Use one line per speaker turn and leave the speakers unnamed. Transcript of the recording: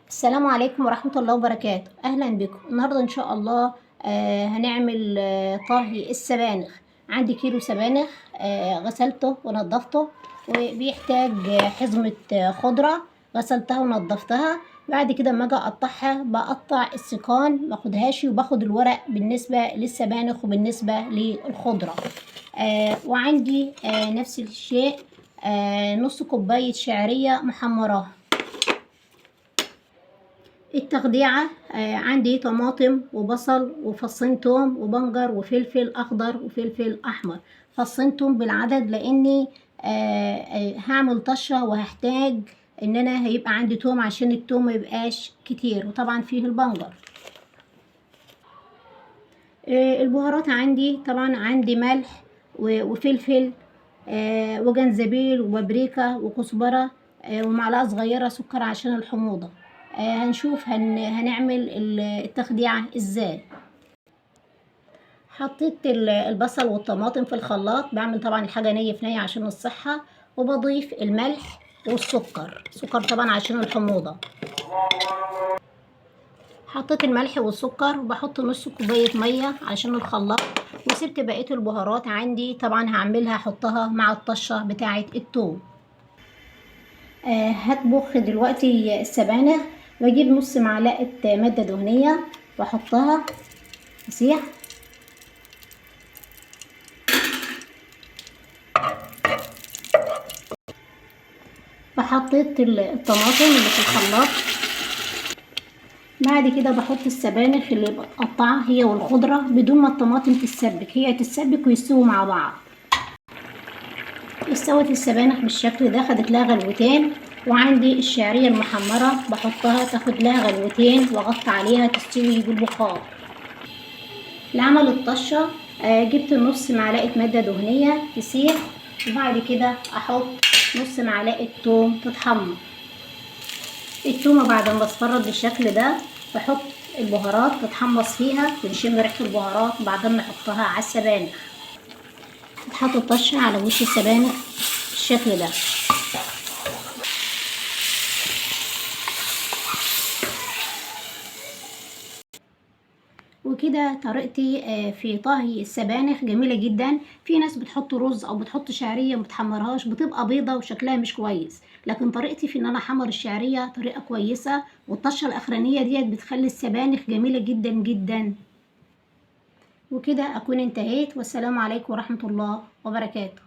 السلام عليكم ورحمة الله وبركاته. أهلا بكم. النهاردة إن شاء الله هنعمل طهي السبانخ. عندي كيلو سبانخ، غسلته ونضفته، وبيحتاج حزمة خضرة غسلتها ونضفتها. بعد كده اما اجي اقطعها بقطع السيقان، ماخدهاش، وباخد الورق بالنسبة للسبانخ وبالنسبة للخضرة. وعندي نفس الشيء، نص كوباية شعرية محمراها. التخديعة، عندي طماطم وبصل وفصين توم وبنجر وفلفل أخضر وفلفل أحمر. فصين توم بالعدد لأني هعمل طشة وهحتاج إن أنا هيبقى عندي توم عشان التوم ما يبقاش كتير، وطبعا فيه البنجر. البهارات عندي طبعا عندي ملح وفلفل، وجنزبيل وبابريكا وكزبرة، ومعلقة صغيرة سكر عشان الحموضة. هنشوف هنعمل التخديعة ازاي. حطيت البصل والطماطم في الخلاط، بعمل طبعا الحاجة نية في نية عشان الصحة، وبضيف الملح والسكر، سكر طبعا عشان الحموضة. حطيت الملح والسكر وبحط نص كوباية مية عشان الخلاط، وسبت بقية البهارات عندي طبعا هعملها احطها مع الطشة بتاعة التوم. هطبخ دلوقتي السبانخ. بجيب نص معلقة مادة دهنية واحطها تسيح. بحطيت الطماطم اللي في الخلاط. بعد كده بحط السبانخ اللي بتقطعها هي والخضرة بدون ما الطماطم تتسبك، هي تتسبك ويستووا مع بعض. استوت السبانخ بالشكل ده، خدت لها غلوتين. وعندي الشعرية المحمرة بحطها تاخد لها غلوتين واغطي عليها تستوي بالبخار. لعمل الطشة، جبت نص معلقة مادة دهنية تسيح، وبعد كده احط نص معلقة توم تتحمر. التومة بعد ما اصفرت بالشكل ده بحط البهارات تتحمص فيها ونشم ريحة البهارات، وبعدين نحطها على السبانخ. تتحط الطشة على وش السبانخ بالشكل ده. وكده طريقتي في طهي السبانخ جميلة جدا. في ناس بتحط رز او بتحط شعرية ما بتحمرهاش، بتبقى بيضة وشكلها مش كويس، لكن طريقتي في ان انا احمر الشعرية طريقة كويسة، والطشة الاخرانية ديت بتخلي السبانخ جميلة جدا جدا. وكده اكون انتهيت، والسلام عليكم ورحمة الله وبركاته.